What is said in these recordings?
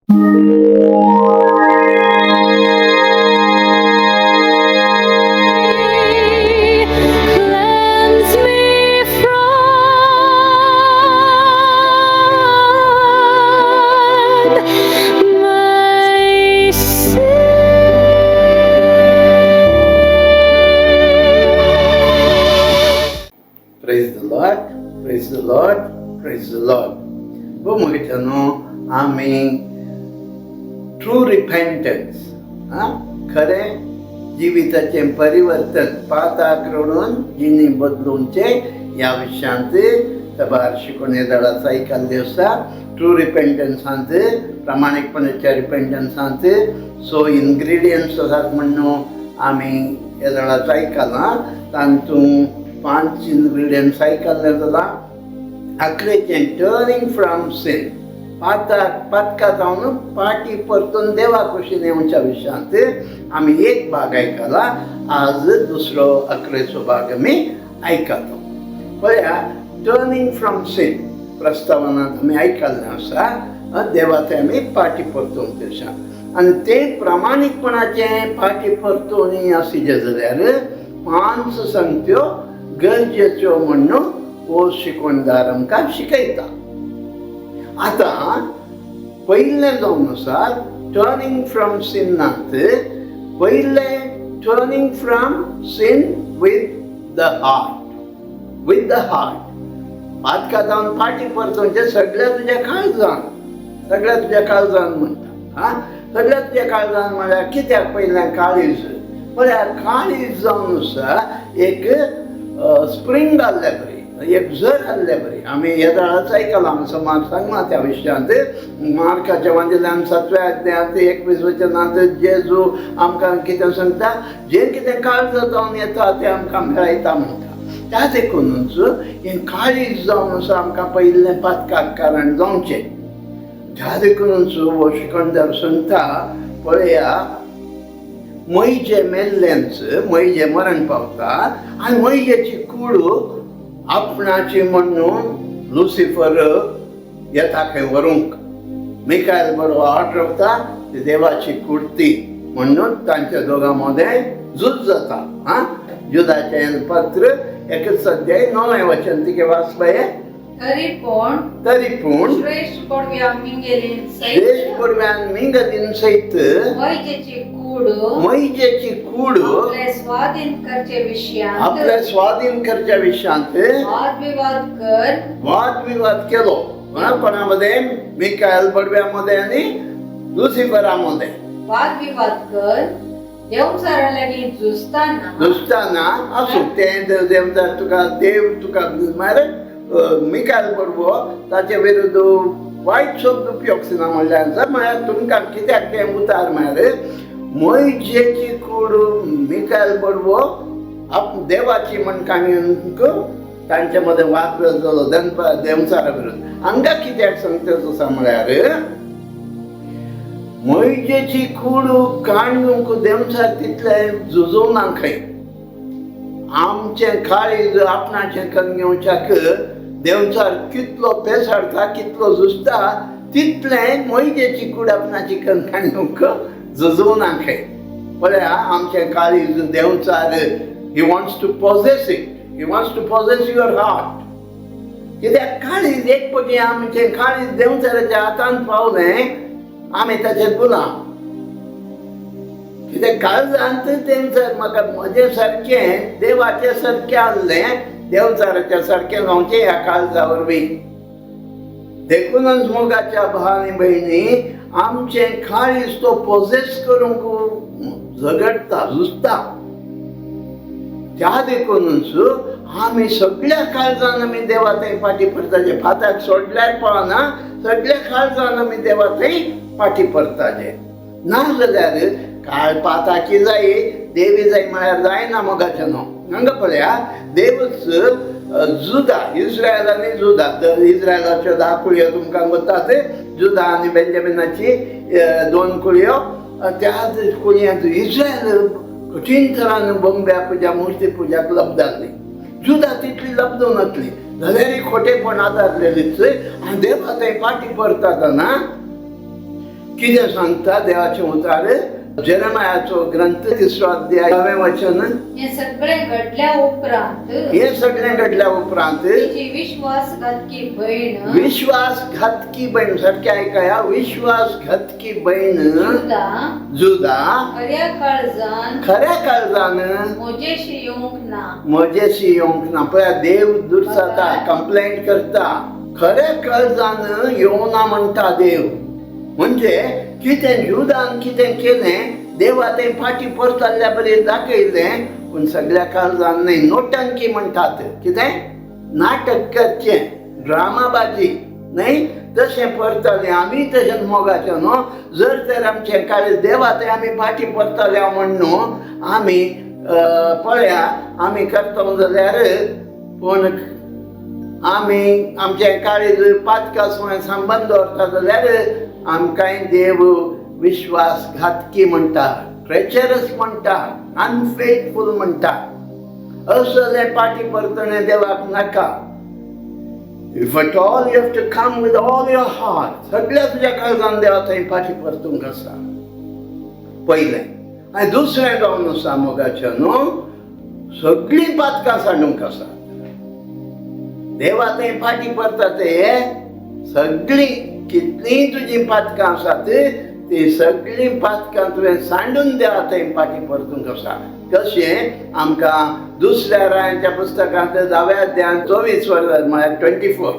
Cleanse me from my sin. Praise the Lord, praise the Lord, praise the Lord. भोव आमी true रिपेंटन्स, आं, खरें जिविताचें परिवर्तन, पाताक रडून जिणी बदलूनचें ह्या विशयांत साबार शिकोवणे दळाचो आयकल्लें आसा. ट्रू रिपेंटन्सांत, प्रामाणीकपणाच्या रिपेंटन्सांत सो इनग्रिडियंट्स आसात म्हणून आमी ह्या दळाचो आयकलां. तातूंत 5 इनग्रिडियंट्स आयकल्लें जाल्यार आखरेचें टर्निंग फ्रॉम सिन, पाताक पातका जावन पाटी परतून देवा कुशीन येवच्या विशयांत आमी एक भाग आयकला. आज दुसरो अकरेचो भाग आमी आयकतो. पळया, टर्निंग फ्रॉम सिन प्रस्तावनांत आमी आयकल्लें आसा, देवा थंय आमी पाटी परतून विशयांत आनी तें प्रामाणीकपणाचें पाटी परतून आशिल्लें जाल्यार 5 संगत्यो गरजेच्यो म्हणून हो शिकवणदार आमकां शिकयता. आतां पयलें जावन आसा टर्निंग फ्रॉम सिनांत, पयलें turning from sin with the heart, with the heart. Patkai जावन पाटी परतूनचें सगळ्या तुज्या काळजान, सगळ्या तुज्या काळजान म्हणटा. आं, सगळ्या तुज्या काळजान म्हळ्यार कित्याक पयलें काळीज? म्हळ्यार काळीज जावन आसा एक स्प्रींग आहल्या बरी, एक झर आहल्या बरी. आमी ह्या दळाचो आयकलां, आमी समाज सांगना त्या विशयांत. मार्काच्या वांजेल्यान 7व्या अध्यायांत 21 वचनांत जेजू आमकां कितें सांगता, जें कितें काळजा जावन येता तें आमकां मेळयता म्हणटा. त्या देखूनच हें काळीज जावन आसा आमकां पयिल्लें पातकाक कारण जावचें. त्या देखूनच हो शिकणदार सांगता, पळया, म्हयजे मेल्लेंच म्हयजे मरण पावता आनी म्हयजेची कूड आपणाची म्हणून लुसिफर येता खंय व्हरूंक. मिकायल बरो ऑर्डर वता ती देवाची कुर्ती म्हणून तांच्या दोगां मदें झूज जाता. आं, जुदाचें पत्र 1 अध्याय 9 वचन तिके वाचपा. तरी पण तरी पूण श्रेष्ठ पडव्या मिंगेलीन श्रेष्ठ सहित पडव्यान मिंगलीन सहित वैजेची कूड मैजेची कूड आपले स्वाधीन करचे विषयांत आपल्या स्वाधीन करच्या विषयांत वादविवाद कर वादविवाद केलो. कोणामध्ये? मिकायल बडव्यामध्ये आणि लुसिफरामध्ये वादविवाद कर देवचारा लागीं झुजताना झुजताना. आसूं तें, देवचार तुका देव तुका म्हळ्यार मिकायल बडवो ताचे विरुद्ध वायट शब्द उपयोग ना म्हणल्यार, म्हळ्यार तुमकां कित्याक तें उतार म्हळ्यार मैजेची कूड मिकायल बडवो आप देवाची म्हण काणयेक तांचे मदें वाद जालो देवचारा विरुद्ध. हांगा कित्याक सांगता आसा म्हळ्यार मैजेची कूड काणयूंक देवचार तितलें झुजोवना खंय. आमचें काळीज आपणाचें कन्न घेवच्याक देवचार कितलो पेसाडटा, कितलो झुजता, तितलें मैजेची कूड आपणाची कन्न काणयूंक झुजोवना खंय. पळया, आमचें काळीज Devchar he wants to possess it, he wants to possess your heart. कित्याक काळीज एक पटी आमचें काळीज देवचाराच्या हातान पावलें, आमी ताचेर गुलाम. कित्याक काळजांत देवचार म्हाका म्हजें सारकें देवाचें सारकें आहलें, देवचाराच्या सारकें जावचें ह्या काळजा वरवीं. देखूनच मोगाच्या भाव भयणी, आमचें काळीज तो पोजेस करूंक झगडटा, झुजता. त्या देखूनच आमी सगळ्या काळजान आमी देवा थंय फाटी परताचे. फाताक सोडल्यार पळना, सगळ्या काळजान आमी देवा थंय फाटी परताचे. ना जाल्यार काळ पाताची जाय देवी जाय म्हळ्यार जायना मोगाचें न्हू. हांगा पळया, देवच जुदा, इस्रायल आनी जुदा, इस्रायलाच्यो 10 कुळयो तुमकां वतात, जुदा आनी बेंजामिनाची 2 कुळयो. त्या कुळयांत इस्रायल कठीण थरान बंब्या पुजा मूर्ती पुजाक लब्दारली, जुदा तितली लब्दून नासली, जाल्यार खोटेपण आदारलेलीच. आनी देवा थंय फाटी परतातना कितें सांगता देवाचें उतार? जेरेमायाचो ग्रंथ तिसरो अध्याय नवें वचन. हें सगळें घडल्या उपरांत, हें सगळें घडल्या उपरांत, तिची विश्वासघातकी भयण विश्वासघातकी बहीण, सारकें आयकया, विश्वासघातकी बहीण जुदा जुदा खऱ्या काळजान खऱ्या काळजान म्हजेशी येवंक ना. म्हजेशी येवंक ना. पळया, देव दुर्साता, कंप्लेंट करता. खऱ्या काळजान येवना म्हणटा देव. म्हणजे कितें जुदान कितें केलें, देवा तें फाटी परतल्ल्या बरी दाखयलें, पूण सगळ्या काळजान न्हय. नोटंकी म्हणटात. कितें नाटक करचें, ड्रामाबाजी न्हय, तशें परतलें. आमी तशें मोगाचें न्हू, जर तर आमचें काळीज देवा तें आमी फाटी परतल्या म्हण न्हू आमी पळया आमी करता जाल्यार, पूण आमी आमचें काळीज पातका सुवात संबंद दवरता जाल्यार आमकांय देव विश्वासघातकी म्हणटा, ट्रेचरस म्हणटा, अनफेथफूल म्हणटा. असलें पाटी परतणें देवाक नाका. If at all you have to come with all your heart, सगळ्या तुज्या काळजान देवा थंय फाटी परतूंक आसा पयलें. आनी दुसरें जावन आसा मोगाचें न्हू, सगळीं पातकां सांडूंक आसा. देवा थंय फाटी परता ते सगळीं कितलीं तुजीं पातकां आसात ती सगळीं पातकां तुवें सांडून देवा थंय फाटी परतूंक आसा. कशें आमकां दुसऱ्या रायांच्या पुस्तकांत धाव्या अध्यायान 24 वर्सां, म्हळ्यार 24,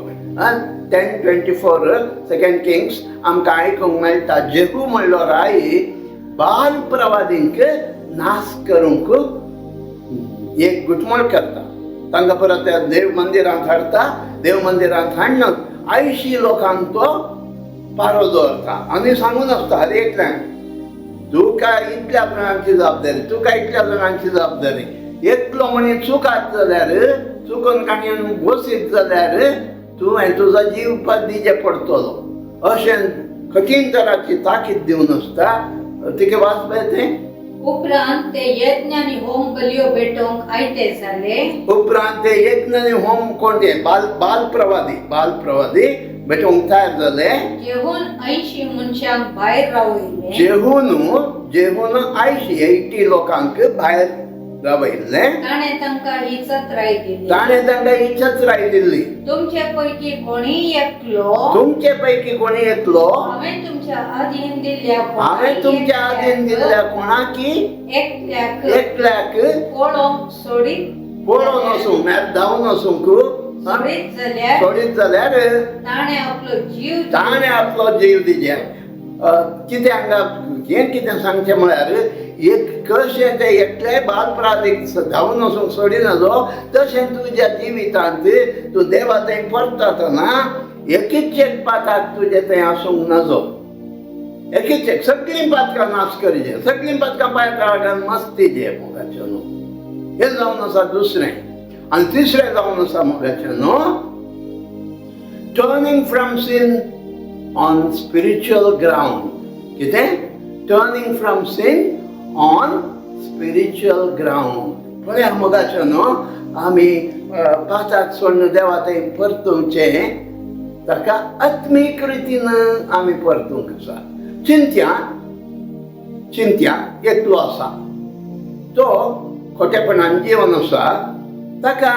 10:24, Second Kings, आमकां आयकूंक मेळटा. जेहू म्हणलो राय बाल प्रवादींक नाश करूंक एक घुटमळ करता. तांकां परत त्या देव मंदिरांत हाडटा. देव मंदिरांत हाडून 80 लोकांक तो पारो दवरता आनी सांगून आसता हर एकल्याक, तुका इतल्या जाणांची जबाबदारी, तुका इतल्या जाणांची जबाबदारी. एकलो म्हणी चुकात जाल्यार, चुकून काणयेन बसीत जाल्यार तुवें तुजो जीव दिजे पडटलो, अशें कठीण तराची ताकीद दिवन आसता. तिका वाचपा तें. उपरांत ते यज्ञ आनी होम बलयो भेटोवंक आयते जाले. उपरांत ते यज्ञ आनी होम कोण ते बाल बालप्रवादी बालप्रवादी भेटोवंक तयार जाले. जेहून 80 मनशांक भायर रावयले. जेहून 80 लोकांक भायर रावयल्लें. ताणें तांकां ही चत्राय दिली. ताणें तांकां ही चत्राय दिल्ली. तुमचे पैकी कोणीय एकलो, तुमचे पैकी कोणी येतलो, हांवें तुमच्या अधीन दिल्ल्या हांवें तुमच्या आदीन दिल्ल्या कोणाकी एकल्याक एकल्याक पळोवंक सोडीत पळोवन वसूंक, म्हळ्यार धांवन वसूंक सोडीत जाल्यार, सोडीत जाल्यार ताणें आपलो जीव ताणें आपलो जीव दिजे. कितें हांगा हें कितें सांगचें म्हळ्यार, एक कशें तें एकल्याय बालप्रादीक धांवन वचूंक सोडिना, तशें तुज्या जिवितांत तूं देवा थंय परततना एकीच एक पाताक तुजें थंय आसूंक नजो. एकीच एक सगळीं पातकां नाश करीजे, सगळीं पातकां पांय तळाकान मस्ती जे मोगाचें न्हू. हें जावन आसा दुसरें. आनी तिसरें जावन आसा मोगाचें न्हू, turning from sin on spiritual ground. कितें? Turning from sin on spiritual ground. पळया मोगाचें न्हू, आमी पाताक सोडून देवा थंय परतुवचें, ताका आत्मीक रितीन आमी परतूंक आसा. चिंत्या चिंत्या एकलो आसा, तो खोटेपणान जिवन आसा. ताका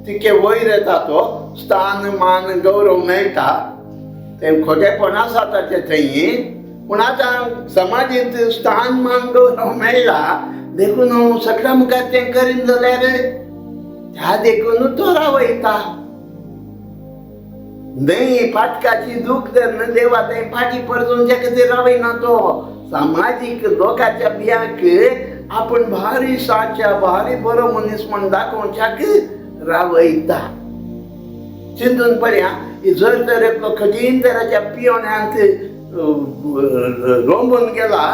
तिके वयर येता, तो स्थान मान गौरव मेळटा. तें खोटेपण आसा ताचें थंय, पूण आतां समाजीत स्थान मान गौरव मेळ्ळा देखून हांव सगळ्या मुखार तें करीन जाल्यार त्या देखून तो रावयता न्हय. पातकाची दूख धरून देवा थंय फाटी परतून खातीर रावयना तो. सामाजीक लोकांच्या बियांक आपूण भारी साच्या भारी बरो मनीस म्हण दाखोवच्याक रावयता. चिंतून पळया, जर तर एकलो कठीण तराच्या पियोण्यांत रोंबून गेला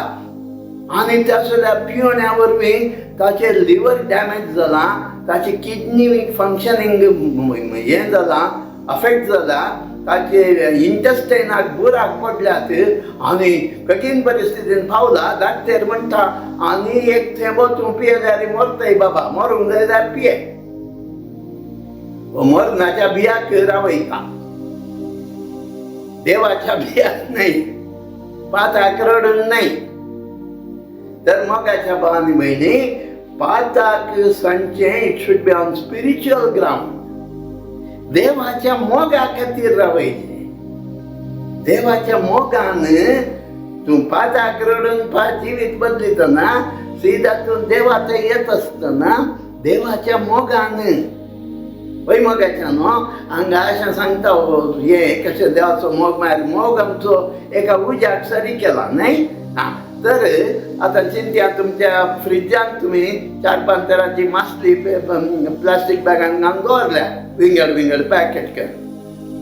आनी त्या पियोण्या वरवीं ताचें लिवर डॅमेज जालां, ताची किडनी फंक्शनींग हें जालां, अफेक्ट जाला, ताचे इंटेस्टायनाक बुराक पडल्यात आनी कठीण परिस्थितीन पावला. डाक्टर म्हणटा आनी एक थेंबो तूं पियेल्यार मरतय बाबा, मरूंक जाय जाल्यार पिये. मरणाच्या बियाक रावयता, देवाच्या बियाक न्हय. पाताक रडून न्हय. तर मोगाच्या भावानी भयणी, पाताक सांगचें, it should be on spiritual ground. देवाच्या मोगा खातीर रावयचें. देवाच्या मोगान तूं पाताक रडून जिवीत बदलितना, सीधा तूं देवा थंय येत आसतना देवाच्या मोगान. वय मोगाच्या न्हू, हांगा अशें सांगता हें कशें देवाचो मोग म्हळ्यार मोग आमचो एका उज्याक सरी केला न्हय. आं, तर आतां चिंत्या, तुमच्या फ्रिजान तुमी चार पांच तरांची मासली प्लास्टीक बॅगान घालून दवरल्या, विंगड विंगड पॅकेट कर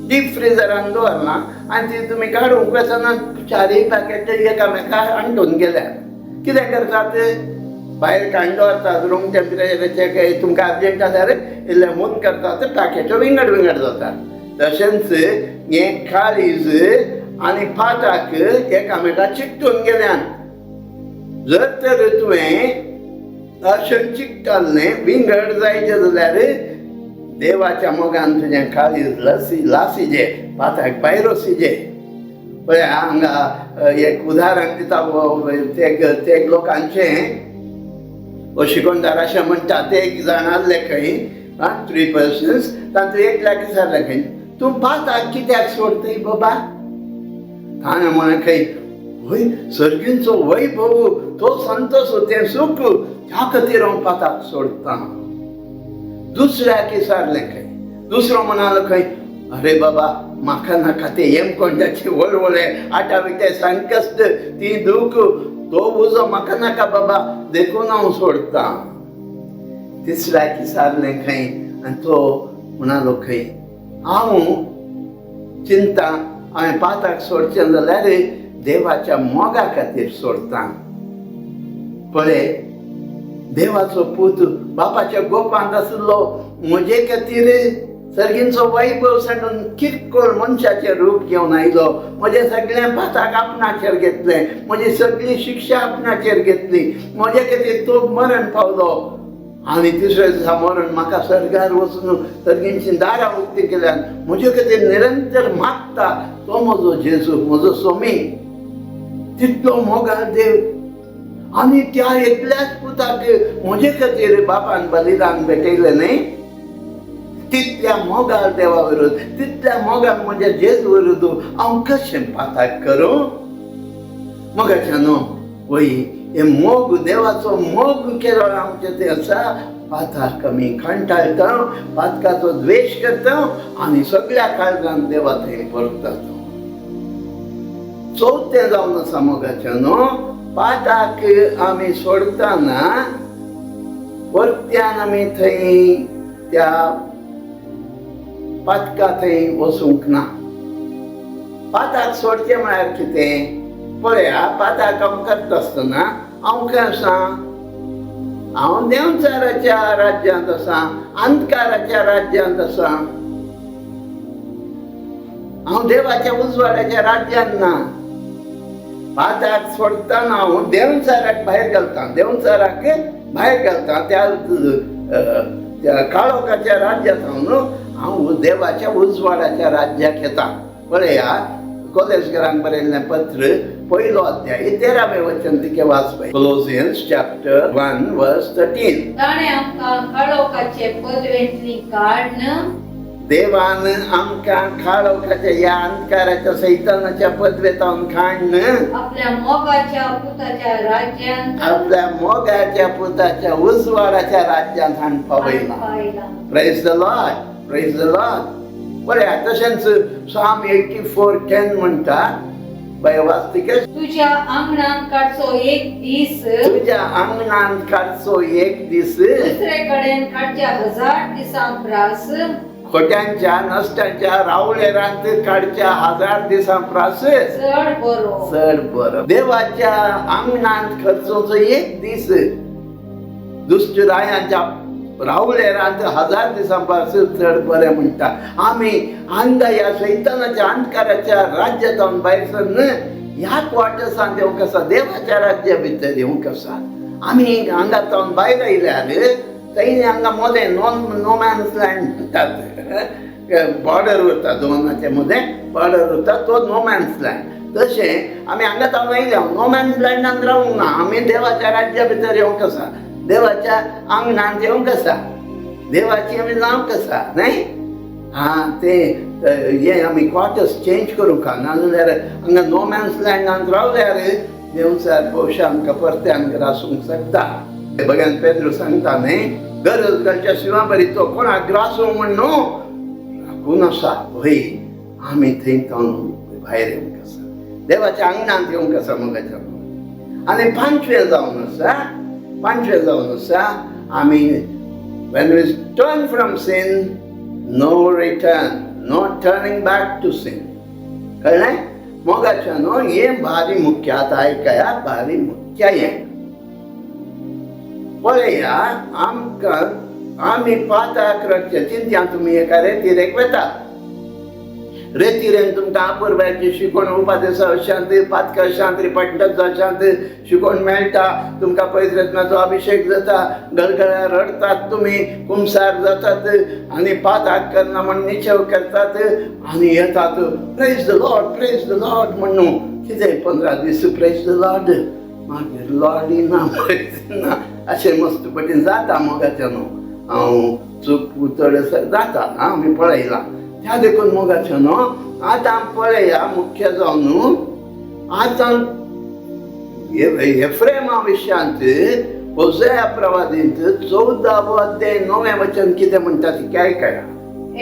डीप फ्रिजरान दवरला आनी ती तुमी काडूंक वचना, चारय पॅकेट एकामेका अंटून गेल्या. कितें करतात? भायर काडून दवरतात रूम टेम्परेचराचेर. तुमकां अर्जंट जाल्यार इल्लें हून करतात, पॅकेट विंगड विंगड जाता. तशेंच हें काळीज आनी पाटाक एकामेका चिकटून गेल्यान. जर तर तुवें अशें चिकटलें, विंगड जायचें जाल्यार देवाच्या मोगान तुजें काळीज लसी लासिजे, पाताक भायर वसिजे. पळय, हांगा एक उदाहरण दिता ते लोकांचें. हो शिकोणदार अशें म्हणटा, ते एक जाण आहले खंय, आं, थ्री पर्सन्स. तातूंत एकल्याक विचारलें खंय, तूं पाताक कित्याक सोडतय बाबा? ताणें म्हणलें खंय, वय सर्गींचो वैभव, तो संतोश, तें सूख, त्या खातीर हांव पाताक सोडतां. दुसऱ्याक विचारलें खंय, दुसरो म्हणालो खंय, अरे बाबा, म्हाका नाका ते हेमकोंडाचे वळवळे, आटा विटे संकश्ट, ती दूख, तो उजो म्हाका नाका बाबा, देखून हांव सोडतां. तिसऱ्याक विचारलें खंय आनी तो म्हणालो खंय, हांव चिंता, हांवें पाताक सोडचें जाल्यार देवाच्या मोगा खातीर सोडतां. पळय, देवाचो पूत बापाच्या गोपांत आशिल्लो, म्हजे खातीर सर्गींचो वैभव सांडून किरकोळ मनशाचें रूप घेवन आयलो. म्हजें सगळें पाताक आपणाचेर घेतलें, म्हजी सगळी शिक्षा आपणाचेर घेतली, म्हजे खातीर तो मरण पावलो आनी तिसऱ्या दिसा मरण म्हाका सर्गार वचून सर्गींची दारां उक्ती केल्यान म्हजे खातीर निरंतर मागता तो म्हजो जेजू, म्हजो स्वामी. तितलो मोगाळ देव आनी त्या एकल्याच पुताक म्हजे खातीर बापान बलिदान भेटयलें न्हय. तितल्या मोगाळ देवा विरुद्ध, तितल्या मोगान म्हज्या जेजू विरुद्ध हांव कशें पाताक करूं? मोगाच्या न्हू, वय हे मोग, देवाचो मोग केलो आमचें तें आसा. पाताक आमी कंटाळटा, पातकाचो द्वेश करता आनी सगळ्या काळजान देवा थंय परतात. चवथें जावन आसा मोगाचें न्हू, पाताक आमी सोडताना परत्यान आमी थंय त्या पातका थंय वचूंक ना. पाताक सोडचें म्हळ्यार कितें? पळया, पाताक हांव करता आसतना हांव खंय आसा? हांव देंवचाराच्या राज्यांत आसा, अंधकाराच्या राज्यांत आसा. हांव देवाच्या उजवाडाच्या राज्यांत ना. पाताक सोडताना हांव देंवचाराक भायर घालता, देंवचाराक भायर घालता. त्या काळोखाच्या राज्यांत हांव हांव देवाच्या उजवाडाच्या राज्याक येता. पळया, कोलेसकरांक बरयल्लें पत्र, पयलो अध्याय, 13वें वचन तिके वाचपय. Colossians chapter 1 verse 13. ताणें आमकां काळोखाचे पदवेंतली काडून देवान आमकां काळोखाच्या, ह्या अंधकाराच्या, सैतानाच्या पदवेतावन काडून आपल्या मोगाच्या पुताच्या राज्यांत आपल्या मोगाच्या पुताच्या उजवाडाच्या राज्यांत हाडून पावयला. पावयला. Praise the Lord, praise the Lord. पळया, तशेंच साम 84:10 म्हणटा. बाय, वाचतिके. तुझ्या आंगणात काडचो एक दीस तुझ्या आंगणांत काडचो एक दीस दुसरे कडेन काडच्या हजार दिसां प्रास खोट्यांच्या नश्टांच्या रावळेरांत काडच्या हजार दिसां प्रास चड बरो. चड बरो. देवाच्या आंगणांत खर्चोचो एक दीस दुश्ट रायांच्या रावळेरांत हजार दिसां पासून चड बरें म्हणटा. आमी हांगा ह्या सैतानाच्या अंधकाराच्या राज्यांत भायर सरन ह्या क्वार्टर्सान येवंक आसा, देवाच्या राज्या भितर येवंक आसा. आमी हांगा जावन भायर आयल्यार थंय हांगा मदें नो मॅन्स लँड म्हणटात, बॉर्डर उरता, दोनाचे मदें बॉर्डर उरता, तो नो मॅन्स लँड. तशें आमी हांगा जावन आयल्या, नो मॅन्स लँडान रावूंक ना. आमी देवाच्या राज्या भितर येवंक आसा, देवाच्या आंगणांत येवंक आसा, देवाची आमी जावंक आसा न्हय. आं, तें हें आमी क्वार्टर्स चेंज करूंक नाजाल्यार हांगा नो मॅन्स लँडान रावल्यार देंवचार भोवशा आमकां परत्यान ग्रासूंक शकता. बघ्यान पेद्रू सांगता न्हय, गरज घालच्या शिवा बरी तो कोणाक ग्रासूंक म्हण न्हू राखून आसा. हय, आमी थंय जावन भायर येवंक आसा, देवाच्या आंगणांत येवंक आसा मोगाच्या. आनी पांचवें जावन आसा, पांचवें जावन आसा आमी when we turn from sin, no return, no turning back to sin. कळ्ळें मोगाच्या न्हू? हें भारी मुख्य. आतां आयकया, भारी मुख्य हें पळया. आमकां आमी पाताक रडचे चिंत्या. तुमी एका रेतिरेक वेता, रेतिरेन तुमकां अपुरबायची शिकवण, उपादेसा शांती, पातका शांत, रिपंटन्सा शांत शिकवण मेळटा. तुमकां पवित्र आत्म्याचो अभिषेक जाता, गळगळ्या रडतात, तुमी कुमसार जातात आनी पाताक करना म्हण निश्चेव करतात आनी येतात, "Praise the Lord, praise the Lord" म्हणून. कितें 15 दीस प्रेज the Lord, मागीर लॉर्ड ना, ना, अशें मस्त पटीन जाता मोगाच्या न्हू. हांव चूक चड जाता आमी पळयलां. त्या देखून मोगाच्या न्हू, आतां पळया, मुख्य जावन न्हू आतां एफ्रेमा विशयांत होसेया प्रवादींत 14वो अध्याय 9वें वचन कितें म्हणटा ती काय कळा.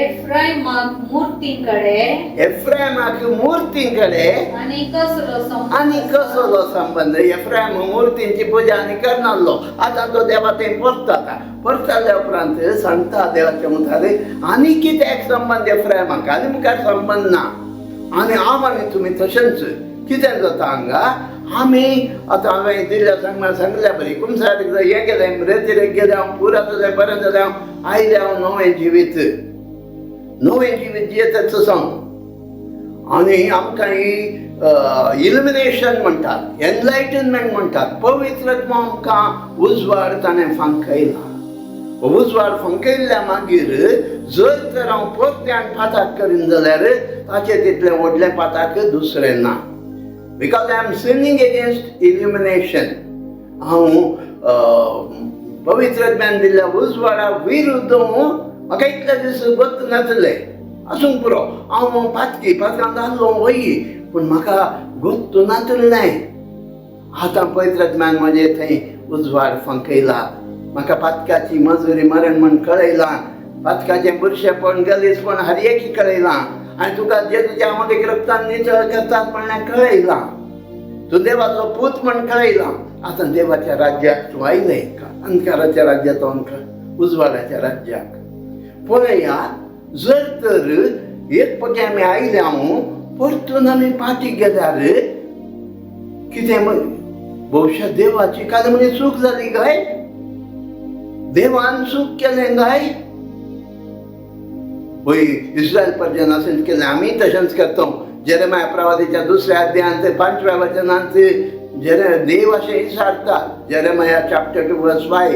एफ्रायमाक मूर्ती कडे एफ्रायमाक मूर्ती कडे आनी कसलो संबंध आनी आसा? कसलो संबंध? एफ्रायम मूर्तींची पुजा आनी करनासलो, आतां तो देवा थंय परतता. परतल्या उपरांत सांगता देवाच्या मुखार, आनी कित्याक संबंध एफ्रायमाक? आनी मुखार संबंध ना. आनी हांव आनी तुमी तशेंच. कितें जाता हांगा, आमी आतां हांवें दिल्ल्या सांगल्या सांगल्या बरी कुमसार हें गेलें, रेतिरेक गेलें हांव, पुरा जालें, बरें जालें, हांव आयलें, हांव नवें जिवीत, नवें जिवीत जियेताच सांग. आनी आमकां ही इल्युमिनेशन म्हणटात, एनलायटनमेंट म्हणटात. पवित्र आत्मा आमकां उजवाड ताणें फांकयला. उजवाड फांकयल्ल्या मागीर जर तर हांव परत्यान पाताक करीन जाल्यार ताचें तितलें व्हडलें पाताक दुसरें ना, because I am sinning against illumination. हांव पवित्र ज्ञान दिल्ल्या उजवाडा विरुद्ध. म्हाका इतले दीस गोत्त नासले, आसूंक पुरो, हांव पातकी, पातकांत आसलो वय, पूण म्हाका गोत्त नासलें. आतां पवित्र ज्ञान म्हजे थंय उजवाड फांकयला, म्हाका पातकाची मजुरी मरण म्हण कळयलां, पातकाचें बुरशेपण, गलीजपण हर एक कळयलां आनी तुका जेजूच्या आमोदेक रक्तान नितळ करतात म्हणल्यार कळयलां, तूं देवाचो पूत म्हण कळयलां. आतां देवाच्या राज्याक तूं आयलें, अंधकाराच्या राज्यात उजवाडाच्या राज्याक. पळया, जर तर एक फावटी आमी आयले हांव परतून आमी पाटी गेल्यार कितें मग भोवशा देवाची काल म्हणजे चूक जाली काय? देवान चूक केलें काय? वय, इस्रायल परजन अशेंच केलें, आमी तशेंच करता. जेरेमाया प्रवादीच्या दुसऱ्या अध्यायांत पांचव्या वचनांत जेरे देव अशें विचारता, जेरेमाया चॅप्टर 2 वर्स 5.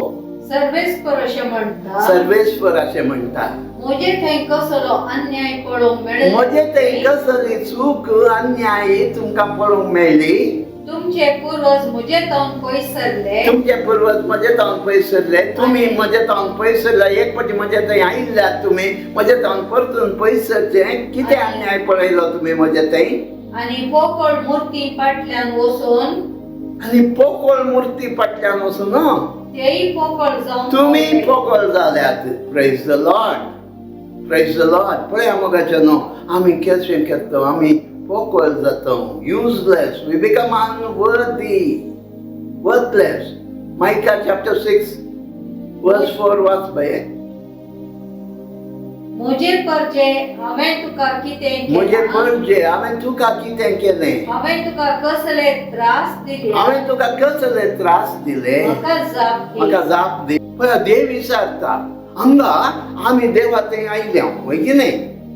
सर्वेस्पर अशें म्हणटा, सर्वेस्पर अशें म्हणटा, म्हजे थंय कसलो अन्याय पळोवंक मेळ्ळो? म्हजे थंय कसली चूक, अन्याय तुमकां पळोवंक मेळ्ळी? तुमचे पूर्वज म्हजे तावन पयस सरले. तुमचे पूर्वज म्हजे तावन पयस सरले, तुमी म्हजे तावन पयस सरले. एक फावटी म्हजे थंय आयिल्ल्यात, तुमी म्हजे तावन परतून पयस सरचें कितें अन्याय पळयलो तुमी म्हजे थंय? आनी पोकळ मूर्ती फाटल्यान वचून आनी पोकळ मूर्ती फाटल्यान वचून तेय पोकळ जावन तुमी पावले. पोकळ जाल्यात. Praise the Lord, praise the Lord. पळया मोगाचे न्हू, आमी केशें करता? आमी पोकळ जाता, useless, we become unworthy, worthless. Micah chapter 6 verse 4 वाच बाये. म्हजे परजे, हांवें तुका कितें म्हजे केलां? परजे, हांवें तुका कितें केलें? हांवें तुका कसले त्रास दिले? हांवें तुका कसले त्रास दिले? म्हाका जाप दी. म्हाका जाप दी. पळय, देव विचारता हांगा. आमी देवा थंय आयल्या, हय की न्हय?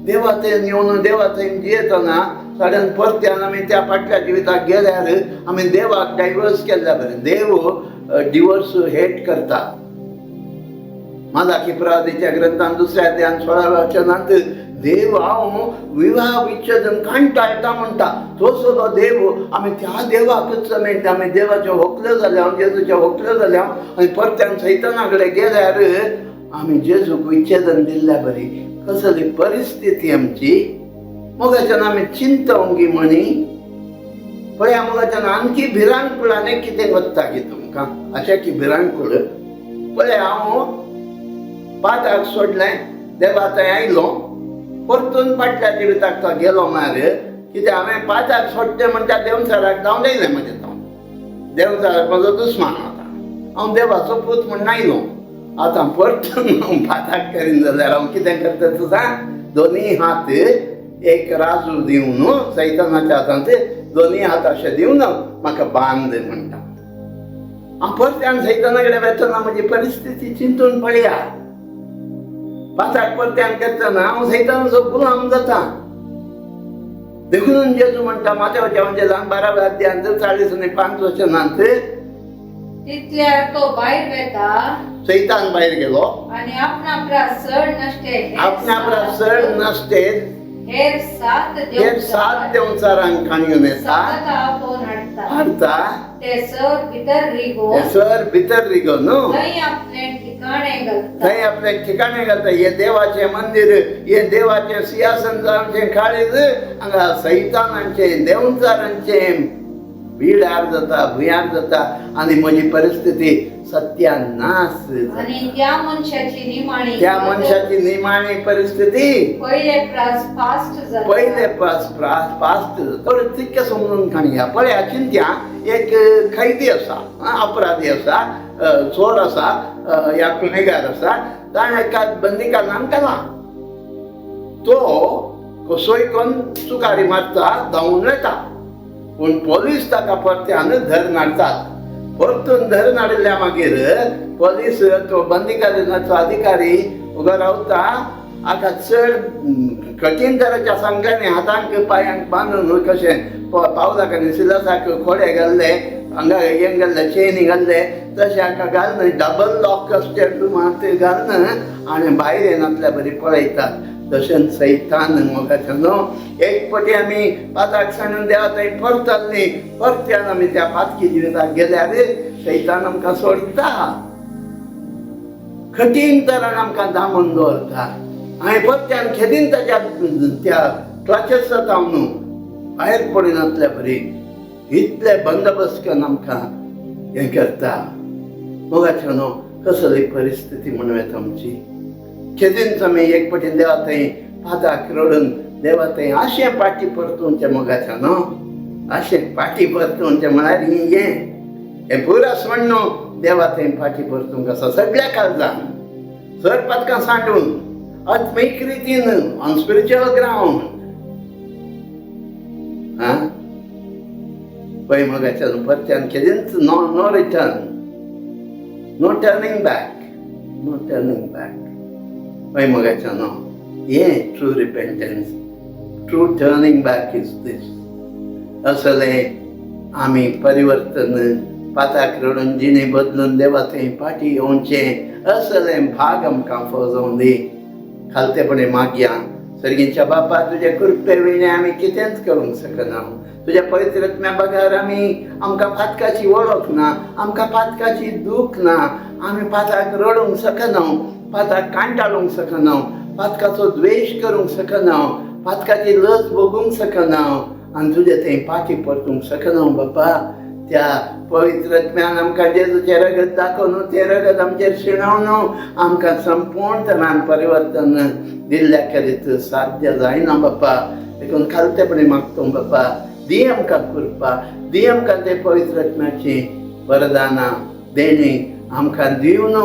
देवा थंय येवन देवा थंय जियेतना सडन परत्यान आमी त्या फाटल्या जिविताक गेल्यार आमी देवाक डायवर्स केल्ल्या बरें. देव डिवोर्स हेट करता. मालाकी प्रवादीच्या ग्रंथान दुसऱ्या अध्यायान 16व्या वचनांत देव हांव विवाह विच्छेदन कांटाळटा म्हणटा. तसलो देव आमी त्या देवाकूच आमी देवाच्यो होकल्यो जाल्या, जेजूच्यो होकल्यो जाल्या आनी परत्यान सैताना कडेन गेल्यार आमी जेजूक विच्छेदन दिल्ल्या बरी. कसली परिस्थिती आमची मोगाच्यान आमी चिंतवंगी म्हणी. पळया मोगाच्यान आणखी भिरांकूळ आनी कितें वता की तुमकां अशें की भिरांकूळ. पळय हांव पाताक सोडलें, देवा थंय आयलो, परतून फाटल्या जिविताक तो गेलो म्हळ्यार कित्याक हांवें पाताक सोडचें म्हणटा देवचाराक धांवडयलें म्हजें. तो देवचाराक म्हजो दुस्मान आतां हांव देवाचो पूत म्हण आयलो. आतां परतून हांव पाताक करीन जाल्यार हांव कितें करता तुजा दोनी हात एक राजू दिवन सैतानाच्या हातांत दोनी हात अशें दिवन म्हाका बांद म्हणटा. हांव परत्यान सैताना कडेन वेतना म्हजी परिस्थिती चिंतून पळया. पाताक परत्यान करतना हांव सैतानाचो गुलाम जाता. देखून जेजू म्हणटा माथ्याच्या म्हणजे 12व्या अध्यायांत 40 आनी 5 वचनांत, तितल्यार तो भायर वेता सैतान भायर गेलो आनी आपणा प्रास चड नश्टे आपणा प्रास चड नश्टे हेर 7 हेर 7 देंवचारांक काणयेन येता, सतत आपोवन हाडटा, हाडटा, ते सर भितर रिगोवन ते सर भितर रिगोवन थंय आपले ठिकाणे घालता, थंय आपले ठिकाणे घालता. हे देवाचें मंदिर, हे देवाचें सिंहासन आमचें काळीज हांगा सैतानांचें देंवचारांचें बिडार जाता, भुंयार जाता आनी म्हजी परिस्थिती सत्यानाश जाता. आनी त्या मनशाची निमाणी त्या मनशाची निमाणी परिस्थिती पयले प्रास फास्ट जाता, पयले पास पास्ट जाता. तितकें समजून काणया. पळया चिंत्या, एक कैदी आसा, अपराधी आसा, चोर आसा या गुन्हेगार आसा. ताणें एका बंदीखानान घाला. तो कसोय करून चुकारी मारता, धांवून वता, पूण पोलीस ताका परत्यान धरून हाडटात. परतून धरून हाडिल्ल्या मागीर पोलीस तो बंदीखानाचो अधिकारी उबो रावता. आतां चड कठीण तरेच्या सांगल्यानी हातांक पांयांक बांदून कशें पावलाक आनी सिलासाक खोडे घाल्ले, हांगा हें घाल्ले, चेनी घाल्ले, तशें हाका घालून डबल लॉक आसचे रुमांत घालून आनी भायर येनासल्या बरी पळयतात. तशेंच सैतान मोगाचें न्हू, एक पटी आमी पाताक सांडून देवा थंय परतल्ली, परत्यान आमी त्या पातकी जिविताक गेल्यार सैतान आमकां सोडटा, कठीण तरान आमकां दामून दवरता आनी परत्यान खेदीन ताच्या त्या क्लचेस जाता न्हू, भायर पडिनासल्या बरी इतले बंदोबस्त करून आमकां हें करता. मोगाचें न्हू, कसली परिस्थिती म्हणूं येता आमची. खेदीन आमी एक पटी देवा थंय पाताक रडून देवा थंय अशें पाटी परतूनचें. मोगाचें न्हू, अशें पाटी परतूनचें म्हळ्यार हें हें पुरा सोड न्हू, देवा थंय पाटी परतूंक आसा सगळ्या काळजान, सर पातकां सांडून, आत्मीक रितीन, ऑन स्पिरिच्युअल ग्रावंड. आं पळय मोगाच्यान परत्यान केदींच no no return, no turning back, no turning back. पळय मोगाच्या न्हू, हें true repentance, true turning back is this. असलें आमी परिवर्तन पाताक रडून जिणे बदलून देवा थंय पाटी येवचें असलें भाग आमकां फाव जावं दी. खालतेपणे मागया. सर्गींच्या बापा, तुज्या कृपे विणे आमी कितेंच करूंक शकना. तुज्या पवित्र आत्म्या बगर आमी आमकां पातकाची वळख ना, आमकां पातकाची दूख ना. आमी पाताक रडूंक शकना, पाताक कांटाळूंक शकना, पातकाचो द्वेश करूंक शकना, पातकाची लज भोगूंक शकना आनी तुजे थंय पाटी परतूंक शकना. बापा, त्या पवित्र आत्म्यान आमकां जेजूचें रगत दाखोवन, तें रगत आमचेर शिणोवन आमकां संपूर्ण तरान परिवर्तन दिल्ल्या करीत साध्य जायना बापा. देखून खालतेपणी मागतो बापा, दी आमकां कृपा, दी आमकां ते पवित्र आत्म्याची वरदानां देणी आमकां दिवन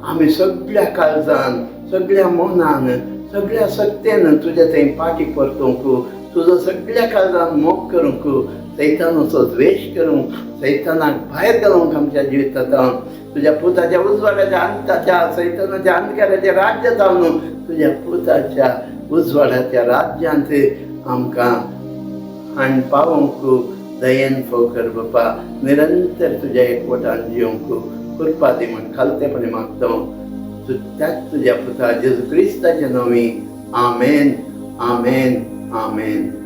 आमी सगळ्या काळजान, सगळ्या मनान, सगळ्या सक्तेन तुज्या थंय पाटी परतूंक, तुजो सगळ्या काळजान मोग करूंक, सैतानाचो द्वेश करूंक, सैतानाक भायर घालूंक आमच्या जिवितांत, तुज्या पुताच्या उजवाडाच्या अंताच्या सैतानाच्या अंधकाराच्या राज्य जावन तुज्या पुताच्या उजवाडाच्या राज्यांत आमकां हाण पावोवंक दयेन फोव कर बापा. निरंतर तुज्या एकवटान जिवंक कृपा दी म्हण खालतेपणी मागता त्याच तुज्या पुता जेजू क्रिस्ताच्या नांवी. आमेन. आमेन, आमेन.